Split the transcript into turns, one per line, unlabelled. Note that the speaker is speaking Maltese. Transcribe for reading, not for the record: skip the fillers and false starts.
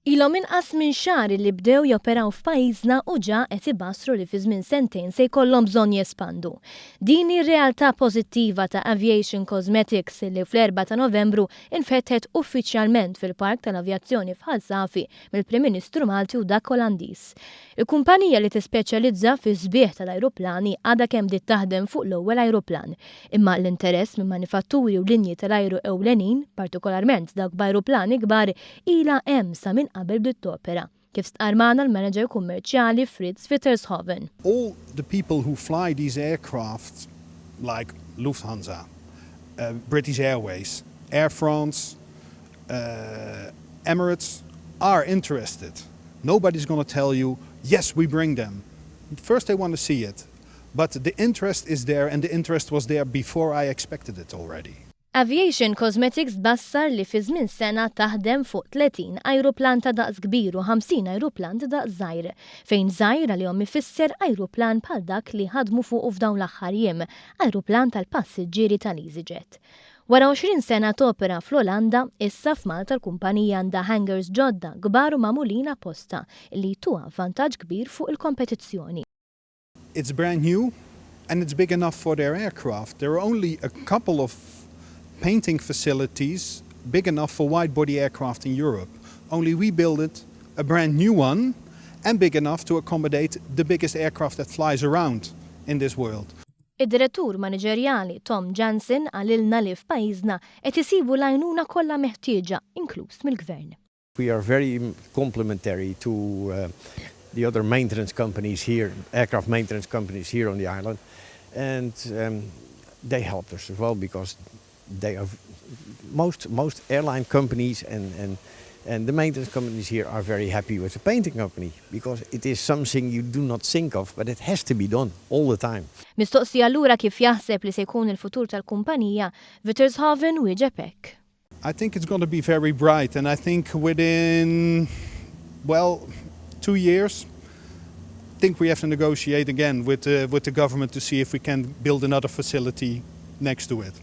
Ilhom inqas minn xahar li bdew joperaw f'pajjiżna u ġa qed ibassru li fi żmien sentejn se jkollhom bżonn jespandu. Din hi r-realtà pożittiva ta' Aviation Cosmetics li fl-4 ta' Novembru infetħet uffiċjalment fil-Park tal-Avjazzjoni f'Ħal Safi mill-Prim Ministru Malti u dak Olandiż. Il-kumpanija li tispeċjalizza fiż-żbigħ tal-ajruplani għadha kemm bdiet taħdem fuq l-ewwel ajruplan. Imma l-interess minn manifatturi u linji tal-ajru ewlenin, partikolarment dawk b'ajruplani kbar, ilha hemm sa minn qabel bdiet topera, kif stqarr magħna l-manager kummerċjali Fritz Wittershoven.
All the people who fly these aircraft, like Lufthansa, British Airways, Air France, Emirates, are interested. Nobody's going to tell you, "Yes, we bring them." First they want to see it. But the interest is there, and the interest was there before I expected it already.
Aviation Cosmetics tbassar li fi żmien sena taħdem fuq 30 ajruplan ta' daqs kbir u 50 ajruplan ta' daqs żgħir, fejn żgħir għalihom ifisser ajruplan bħal dak li ħadmu fuqu f'dawn l-aħħar jiem, ajruplan tal-passiġġieri tal-EasyJet. Wara 20 sena topera fl-Olanda, issa f'Malta l-kumpanija għandha hangars ġodda kbar u magħmulin apposta li jtuha vantaġġ kbir fuq il-kompetizzjoni.
It's brand new and it's big enough for their aircraft. There are only a couple of painting facilities big enough for wide body aircraft in Europe. Only we build it a brand new one and big enough to accommodate the biggest aircraft that flies around in this world.
Id-direttur maniġerjali Tom Jansen qalilna li f'pajjiżna qed isibu l-għajnuna kollha meħtieġa, inkluż mill-gvern.
We are very complementary to the other maintenance companies here, aircraft maintenance companies here on the island, and they helped us as well because they are most airline companies and the maintenance companies here are very happy with the painting company because it is something you do not think of, but it has to be done all the time.
Mistoqsi allura kif jaħseb li se jkun il-futur tal-kumpanija, Wittershoven wieġeb hekk.
I think it's going to be very bright, and I think within, well, 2 years, I think we have to negotiate again with the government to see if we can build another facility next to it.